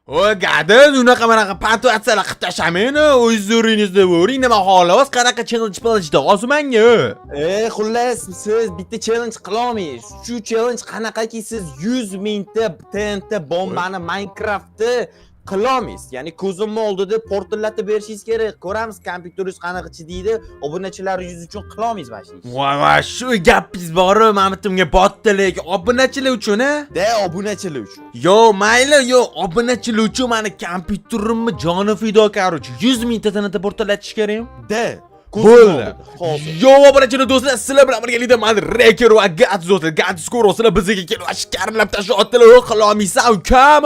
O, Gadiz, unaqa manaqa patuatsiyalar qilib tashlamayni, o'z zo'ringizni bo'ring, nima xolos, qanaqa challenge qilishdi hozir menga? Xullas, siz bitta challenge qila olmaysiz. Shu challenge qanaqaki, siz 100 mingta TNT bombani Minecraftda qila olmaysiz. Ya'ni ko'zimni oldida portlatib berishingiz kerak. Ko'ramiz, kompyuteringiz qanaqa chidaydi. Obunachilaringiz uchun qila olmaysiz mana shu ishni. Voy voy, shu gapingiz boru, mana bitimga botdi, lekin obunachilar uchun a? Да, obunachilar uchun. Yo, mayli, yo, obunachilar uchun mani kompyuterimni joni fido, короче, 100 mingta TNT portlatish kerakmi? Да. Bo'ldi. Hozir. Yo, obunachilar, do'stlar, sizlar bilan birgalikda man Reker va Gats, do'stlar. Gats ko'rasizlar, bizga kelib karlab tashlayaptilar. "O, qilolmaysan, ukam.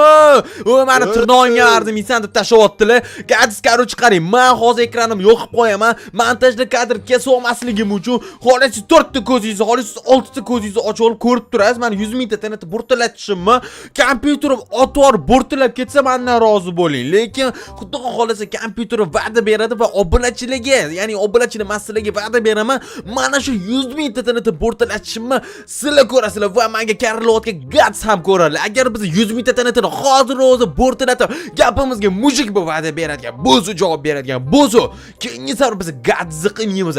O, mani tirnog'imga arzimaysan" deb tashlayaptilar. Gats, короче, qarang, man hozir ekranimni yoqib qo'yaman. Montajda kadr kesolmasligim uchun xohlasiz to'rtta ko'zingizni, xohlasiz oltita ko'zingizni ochib olib ko'rib turasiz. Mani 100 mingta TNT portlatishimni, kompyuterim otor bo'rtilab ketsa, mendan rozi bo'ling. Lekin Xudo xohlasa, kompyuterim va'da beradi va obunachilarga, ya'ni obunachilar, man sizlarga va'da beraman. Mana shu 100 mingta TNT portlatishimni sizlar ko'rasizlar va menga karlayotgan Gats ham ko'radi. Agar biz 100 mingta TNTni hozir o'zi portlatib, gapimizga мужик bu va'da beradigan bo'lsa, javob beradigan bo'lsa, keyingi safar biz Gatsni qilmaymiz.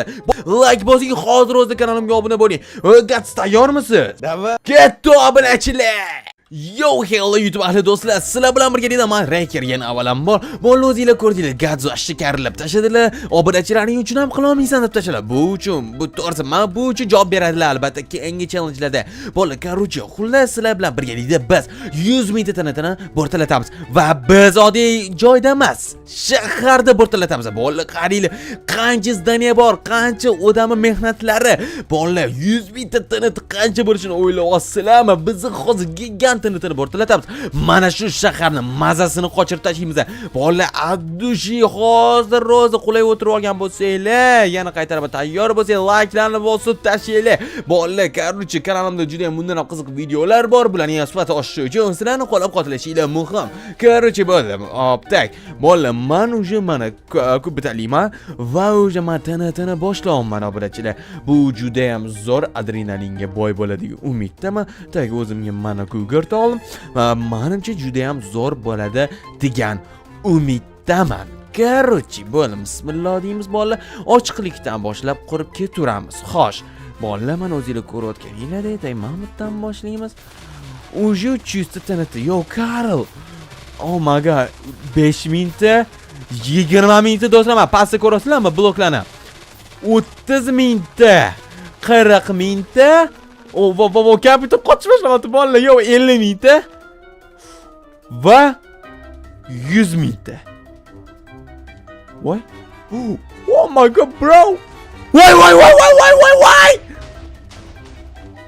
Like bosing, hozir o'zi kanalimga obuna bo'ling. Gats, tayyormisiz? Давай. Ketdi, obunachilar! Yo, hello, YouTube ahli do'stlar, sizlar bilan birgalikda man Reker yana avvalambor. Bola, o'zinglar ko'rdinglar, Gadzo karlab tashladilar. Obunachilaring uchun ham qila olmaysan deb tashladilar. Bu uchun, bu to'g'risi, men bu uchun javob beradilar albatta keyingi challengelarda. Bola, короче, xullas, sizlar bilan birgalikda biz 100 mingta TNTni portlatamiz va biz oddiy joyda emas, shaharda portlatamiz. Bola, qaranglar, qancha здание bor, qancha odamning mehnatlari. Bola, 100 mingta TNT qancha bo'lishini o'ylab olsizlarmi? Biz hozir gigant TNTni portlatamiz. Mana shu shaharni mazasini qochirib tashlaymiz. Bola, от души hozir ro'za qulay o'tirib olgan bo'lsanglar, yana qaytarib tayyor bo'lsanglar, layklarni bosib tashlanglar. Bola, короче, kanalimda juda ham bundan ham qiziq videolar bor. Bularning ham sifati oshishi uchun sizlarni qo'llab-quvvatlashinglar muhim. Короче, bo'ldi. Hop, так. Bola, man уже mana ko'p bitaliman va уже man TNTni boshlayapman, obunachilar. Bu juda ham zo'r adrenalinga boy bo'ladigan umiddaman. Так, o'zimga mana kugurt oldim va manimcha juda ham zo'r bo'ladi degan umiddaman. Короче, bo'ldi, bismillah deymiz, bolalar. Ochiqlikdan boshlab qurib ketaveramiz. Xo'sh, bolalar, mana o'zinglar ko'rayotganinglardek, mana bu boshlaymiz. Уже 300 ta TNT. Yo, Karl. Oh my God, 5 mingta, 20 mingta, do'stlar, mana pastda ko'rasizlarmi bloklarni? 30 mingta, 40 mingta. O, vo, vo, vo, kompyuter qochish boshlayapti, bolalar. Yo, 50 mingta va 100 mingta. Voy. Oh my God, bro. Voy, voy, voy, voy, voy, voy, voy.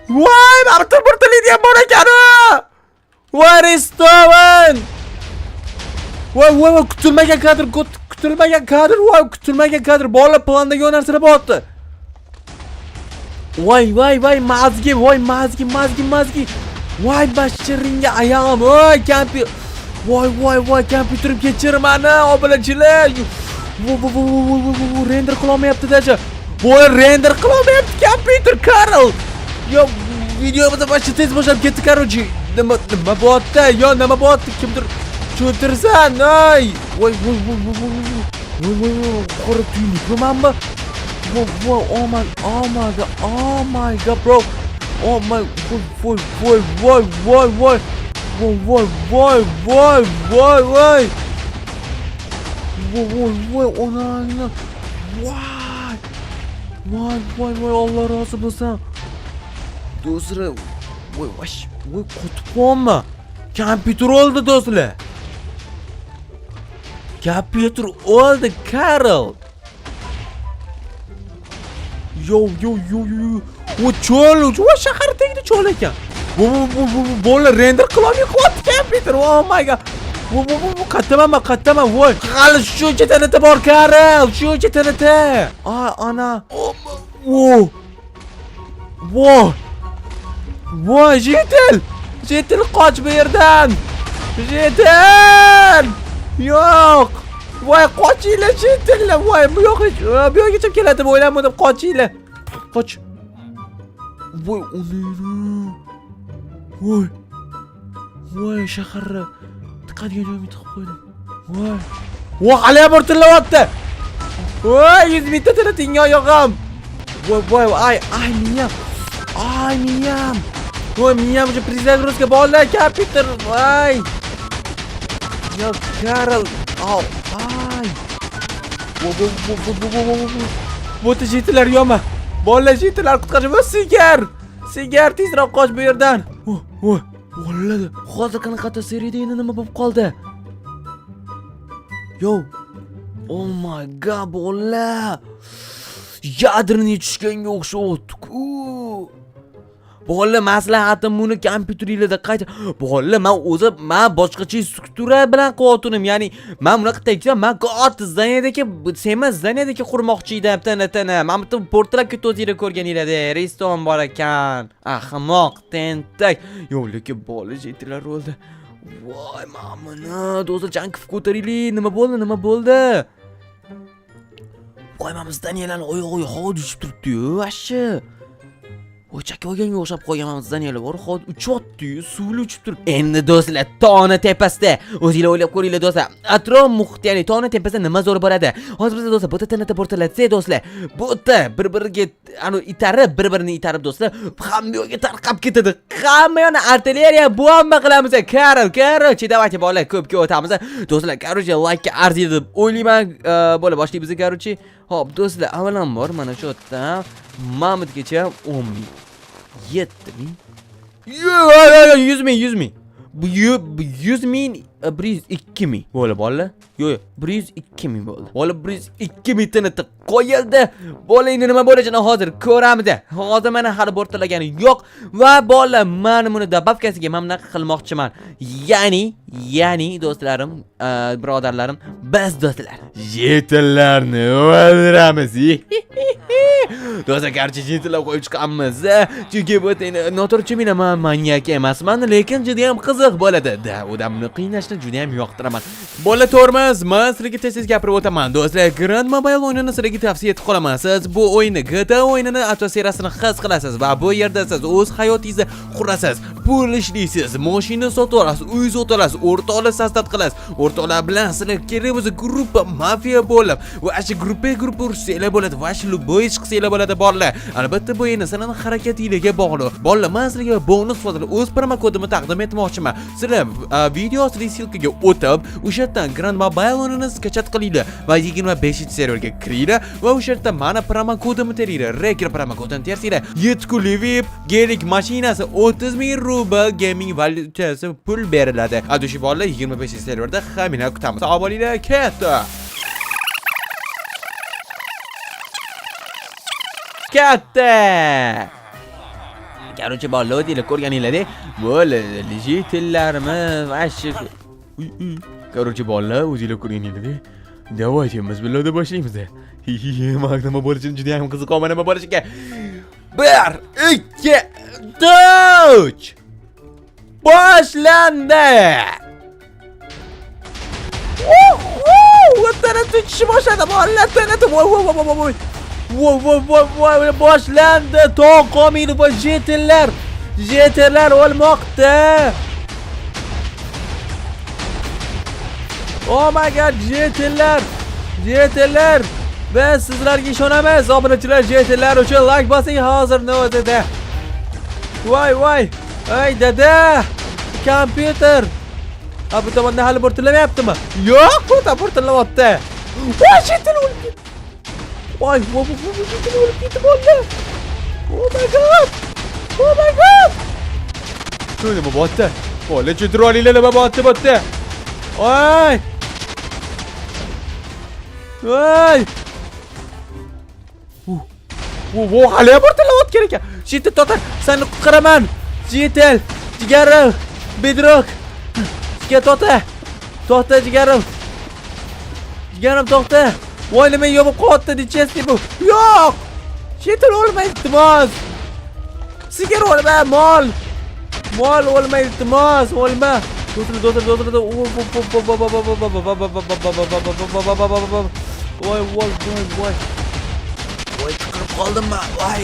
Voy, mana bu portlaydigan bor ekan. Voy, restoran. Voy, voy, voy, kutilmagan kadr, kutilmagan kadr, voy, kutilmagan kadr. Bola, plandagi narsalar bo'lyapti. Voy, voy, voy, мозги, voy, мозги, мозги, мозги. Voy, bashiringga oyog'im, voy, kompyuter. Voy, voy, voy, kompyuterim, kechir mani, obunachilar. Voy, voy, voy, voy, voy, voy, render qilolmayapti даже. Voy, render qilolmayapti kompyuter, Karl. Yo, videomiz вообще tez boshlab ketdi, короче. Nima bo'lyapti? Yo, nima bo'lyapti? Kimdir tushuntirsin. Ay! Voy, voy, voy, voy, voy, voy. Voy, voy, voy, qora tuylikmi manmi? Voy, voy, oh my, oh my God, oh my God, bro. Oh my, voy, voy, voy, voy, voy, voy. Voy, voy, voy, voy, voy, voy. Voy, voy, voy, onangni. Voy. Voy, voy, voy, Alloh rozi bo'lsin. Do'stlar, voy, voy, voy, qotib qolma. Kompyuter o'ldi, do'stlar. Kompyuter o'ldi, Karl. Yo, yo, yo, yo. O cho'l, voy, shahar tagida cho'l ekan. Bu bola render qilolmay qolyapti kompyuter. Oh my God. Bu qayerdaman man, qayerdaman? Voy. Hali shuncha TNT bor, Karl. Shuncha TNT. Ay, ana. O. Voy. Voy, житель! Житель, qoch bu yerdan! Житель! Yo'q! Voy, qochinglar, житель lar! Voy, bu yoqqa, bu yoqgacha keladi deb o'ylamadim, qochinglar. Qoch. Voy, uni. Voy. Voy, shaharni Chiqadigan joyimga tiqib qo'ydim. Voy. Voy, hali ham portlayapti. Voy, 100 mingta TNTga oyog'im. Voy, voy, ay, ay, miyam. Ay, miyam. Voy, miyam уже перезагрузка bolalar, kompyuter. Voy. Yo, Karl. Au, ay. Voy, voy, voy, voy, voy, voy, voy. Bu житель lar yonma. Bolalar, житель lar qutqarib, sigar. Sigar, tezroq qoch bu yerdan. Voy, voy. Bolalar, hozir qanaqa seriyada endi nima bo'lib qoldi? Yo. Oh my God, bolalar. Ядерный tushganga o'xshyapti-ku. Bolalar, maslahatim, buni kompyuteringlarda qayta. Bolalar, man o'zi man boshqacha struktura bilan qilyotgandim. Ya'ni man bunaqa tekshiraman, man katta здание dagi semiz здание dagi qurmoqchi edim TNTni. Mana bu portlab ketdi, o'zinglar ko'rganinglarda. Redstone bor ekan. Ahmoq, tentak. Yo'q, lekin bola житель lar o'ldi. Voy, mamini, do'stlar, jang qilib ko'taraylik. Nima bo'ldi? Nima bo'ldi? Voy, mana здания larni oyog'i havoda uchib turibdi-yu, вообще. Voy, chakka olganga o'xshab qolgan mana здания lar bor, hozir uchyapti-yu, suvli uchib turibdi. Endi do'stlar, tog'ni tepasida o'zinglar o'ylab ko'ringlar do'stlar. Atrof muhit, ya'ni tog'ni tepasida nima zo'r bo'ladi? Hozir biz do'stlar, bu yerda TNT portlatsak do'stlar, bu yerda bir-biriga anu itarib, bir-birini itarib do'stlar, hamma yoqqa tarqab ketadi. Hamma yoqni artilleriya bomba qilamiz. Karl, короче, давайте bolalar, ko'pga o'tamiz. Do'stlar, короче, like arziydi deb o'ylayman. Bola boshlaymiz, короче. Xo'p, do'stlar, avvalambor mana shu yerdan Mamutgacha 10 ming. 7 ming. Yo'q, yo'q, 100 ming, 100 ming. Bu 100 ming, 102 ming. Bo'ldi, bolalar. Yo'q, yo'q, 102 ming bo'ldi. Bola 102 ming TNT qo'yildi. Bola endi nima bo'lishini hozir ko'ramiz. Hozir mana hali portlagani yo'q va bola mana buni добавка siga mana bunaqa qilmoqchiman. Ya'ni do'stlarim, birodarlarim, biz do'stlar житель larni o'ldiramiz. Do'stlar, garchi житель lar qo'yib chiqamiz. Chunki bu endi noto'g'ri tushunmanglar, man manyak emasman, lekin juda ham qiziq bo'ladi. Да, odamni qiynashni juda ham yoqtiraman. Bola to'g'rimiz, men sizlarga tez-tez gapirib o'taman. Do'stlar, Grand Mobile o'yinini sizlarga tavsiya etib qolaman. Siz bu o'yinni, GTA o'yinini atmosferasini his qilasiz va bu yerda siz o'z hayotingizni qurasiz, pul ishlaysiz, mashina sotib olasiz, uy sotib olasiz, o'rtoqlar создать qilasiz. O'rtoqlar bilan sizlar kerak bo'lsa gruppa mafiya bo'lib va shu gruppa gruppa urushsanglar bo'ladi, va shu любой ish qilsanglar bo'ladi bolalar. Albatta bu endi sizlarning harakatinglarga bog'liq. Bolalar, men sizlarga bonus sifatida o'z promokodimni taqdim etmoqchiman. Sizlar video ostidagi ссылка ga o'tib, o'sha yerdan Grand Mobile o'yinini скачать qilinglar va 25-serverga kiringlar va o'sha yerda mani promokodimni teringlar. Reker promokodini tersanglar, 7 kunlik VIP Gelik mashinasi 30 ming rubl gaming valyutasi pul beriladi. Adushi bolalar, 25-serverda hammanglar kutamiz. Sog' bo'linglar, katta. Katta. Короче, bolalar, o'zinglar ko'rganinglardek, bo'ldi, житель larimiz вообще. Uy, uy. Короче, bolalar, o'zinglar ko'rganinglardek, давайте biz bularda boshlaymiz. Nima bo'lishini juda ham qiziqaman, nima bo'lishiga. 1, 2, 3. Boshlandi. TNT tushishni boshladi. Bolalar, TNT. Voy, voy, voy, voy, voy. Voy, voy, voy, voy, boshlandi. Tog' qolmaydi va житель lar. Житель lar o'lmoqda. Oh my God, житель lar. Житель lar. Biz sizlarga ishonamiz. Obunachilar, житель lar uchun like bosing hozirni o'zida. Voy, voy. Ey dada. Kompyuter. Ha, bu tomonda hali portlamayaptimi? Yo'q, bu da portlayapti. Voy, житель o'lib ketdi. Voy, voy, voy, voy, житель o'lib ketdi bo'ldi. Oh my God. Oh my God. Nima bo'lyapti? Bola, tushuntirib olinglar, nima bo'lyapti bu yerda? Voy. Voy. Vo, hali ham portlayotgan ekan. Житель, to'xta, seni qutqaraman. Житель, jigarim, bedrock. Jigar, to'xta. To'xta, jigarim. Jigarim, to'xta. Voy, nima yopib qolyapti, нечестный bu. Yo'q. Житель o'lma, iltimos. Sigir o'lma, mol. Mol o'lma, iltimos, o'lma. Do'stlar, do'stlar, do'stlar. Voy, voy, voy, voy. Voy, chiqarib qoldim man. Voy.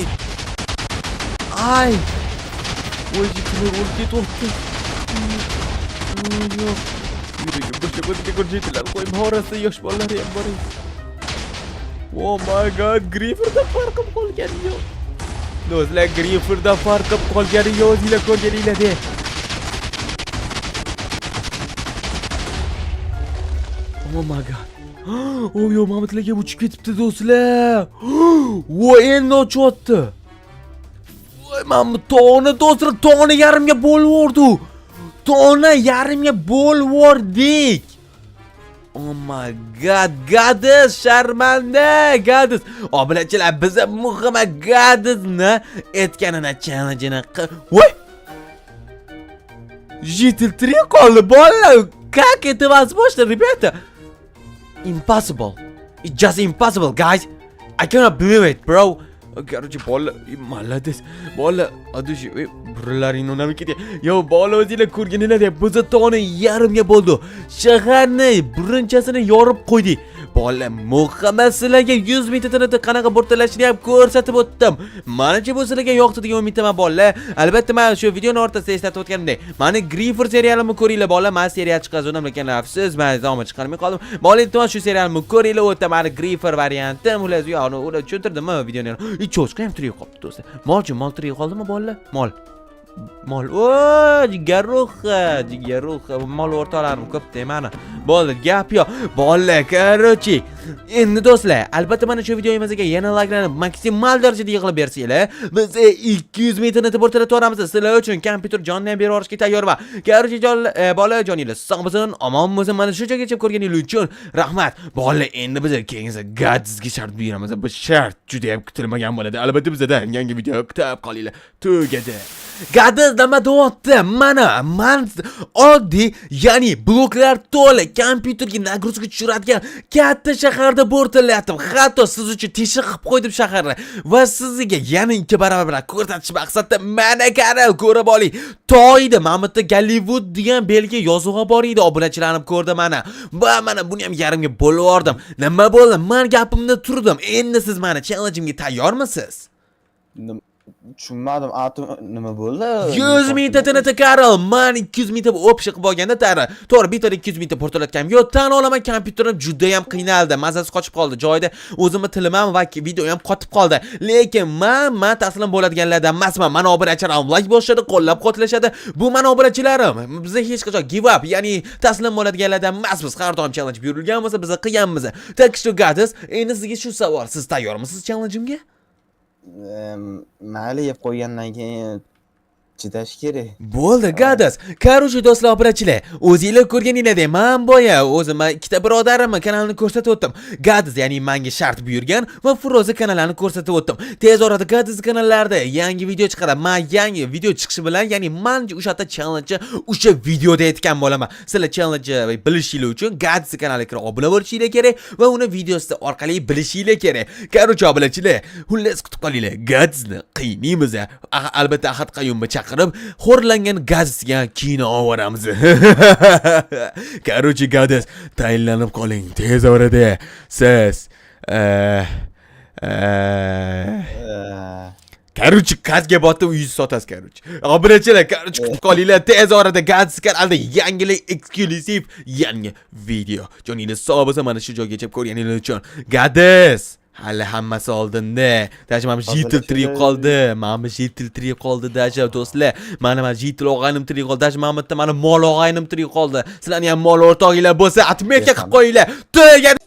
Ay. Voy, житель lar o'lib ketyapti. Yo'q. Ko'ziga ko'rjaydilar. Qo'y, orasida yosh bolalar ham bor edi. Oh my God, Grieferdan farqim qolgani yo'q. Do'stlar, Grieferdan farqim qolgani yo'q, o'zinglar ko'rganinglar-da. Oh my God. Oh yo'q, Mamatlarga uchib ketibdi do'stlar. Voy, endi ochyapti. Voy, mana bu tog'ni do'stlar, tog'ni yarimga bo'lib yubordi. Tog'ni yarimga bo'lib yubordik. Oh my God, Gadis, sharmanda, Gadis. Obunachilar, biz muhimi Gadisni aytganini challenge'ini Voy! Житель tirik qoldi, bolalar. Как это возможно, ребята? Impossible. It's just impossible, guys. I cannot believe it, bro. Короче, bola, молодец. Bola, adushi, burunlaringni unamib ketyapti. Yo, bola, o'zinglar ko'rganinglardek, biz tog'ni yarimga bo'ldi. Shaharni birinchasini yorib qo'ydik. Bola, muhimi sizlarga 100 mingta TNT qanaqa portlashini ham ko'rsatib o'tdim. Manimcha bu sizlarga yoqdi degan umiddaman, bolalar. Albatta, men shu videoni o'rtasida eslatib o'tganimdek, mani Griefer serialimni ko'ringlar, bolalar. Men serial chiqazgandim, lekin afsus, men davomini chiqarmay qoldim. Bola, iltimos shu serialimni ko'ringlar, o'ta mani Griefer variantim, xullas, yo'q, ular tushuntirdimmi videoni? Cho'chqa ham tirik qolibdi, do'stlar. Molchi, mol tirik qoldimi, bolalar? Mol. Mol. O, jigarruxa, jigarruxa. Mol o'rtoqlarim ko'p mani. Bo'ldi, gap yo'q. Bolalar, короче, endi do'stlar, albatta mana shu videomizga yana layklarni maksimal darajada yig'ilib bersanglar, biz 200 ming TNT portlatib yuboramiz. Sizlar uchun kompyuter jonini ham berib yuborishga tayyorman. Короче, bola joninglar sog' bo'lsin, omon bo'lsin. Mana shu joygacha ko'rganingiz uchun rahmat. Bolalar, endi biz keyingisi Gadisga shart buyuramiz. Bu shart juda ham kutilmagan bo'ladi. Albatta bizdan yangi video kutib qolinglar. Tugadi. Gadis nima deyapti? Mana man oddiy, ya'ni bloklar to'la kompyuterga нагрузка tushiradigan katta shaharda portlayaptim. Hatto siz uchun teshik qilib qo'ydim shaharni va sizga yana 2 barobar bilan ko'rsatish maqsadida mana qara, ko'rib oling. Toydi, mana bu yerda Gollivud degan belgi yozug'i bor edi. Obunachilarim ko'rdi mana. Va mana buni ham yarimga bo'lib yubordim. Nima bo'ldi? Men gapimda turdim. Endi siz mani challenge'imga tayyormisiz? Tushunmadim, atom nima bo'ldi? 100 mingta TNT Karl, man 200 mingta общий qilib olganda tari. To'g'ri, bittada 200 mingta portlatganim yo'q. Tan olaman, kompyuterim juda ham qiynaldi. Mazasi qochib qoldi. Joyida o'zimni tilim ham va video ham qotib qoldi. Lekin man taslim bo'ladiganlardan emasman. Mani obunachilarim like bosishadi, qo'llab-quvvatlashadi. Bu mani obunachilarim. Biz hech qachon give up, ya'ni taslim bo'ladiganlardan emasmiz. Har doim challenge buyurilgan bo'lsa, biz qilganmiz. Так что, Gadis, endi sizga shu savol. Siz tayyormisiz challenge'imga? Mayli, yeb qo'ygandan keyin chidash kerak. Bo'ldi, Gadis. Короче, do'stlar, obunachilar, o'zinglar ko'rganinglardek, men boya o'zimni ikkita birodarimni kanalini ko'rsatib o'tdim. Gadis, ya'ni menga shart buyurgan va Firoza kanalini ko'rsatib o'tdim. Tez orada Gadis kanallarida yangi video chiqadi. Men yangi video chiqishi bilan, ya'ni men o'sha yerda challenge o'sha videoda aytgan bo'laman. Sizlar challenge bilishinglar uchun Gadis kanaliga kirib obuna bo'lishinglar kerak va uni videosi orqali bilishinglar kerak. Короче, obunachilar, xullas kutib qolinglar. Gadisni qiynaymiz. Albatta Ahad Qayumni chaqirib, xo'rlangan Gadisga kino olamiz. Короче, Gadis, tayinlanib qoling. Tez orada siz короче, gazga botib uyingizni sotasiz, короче. Obunachilar, короче, kutib qolinglar. Tez orada Gadis kanalida yangilik, eksklyuziv yangi video. Joningiz sog' bo'lsa, mana shu joygacha ko'rganingiz uchun. Gadis, hali hammasi oldinda. Даже mana житель tirik qoldi. Mana bu житель tirik qoldi даже do'stlar. Mana житель og'aynim tirik qoldi. Даже mana bu yerda mana mol og'aynim tirik qoldi. Sizlarni ham mol o'rtog'inglar bo'lsa, отметка qilib qo'yinglar. Tugadi.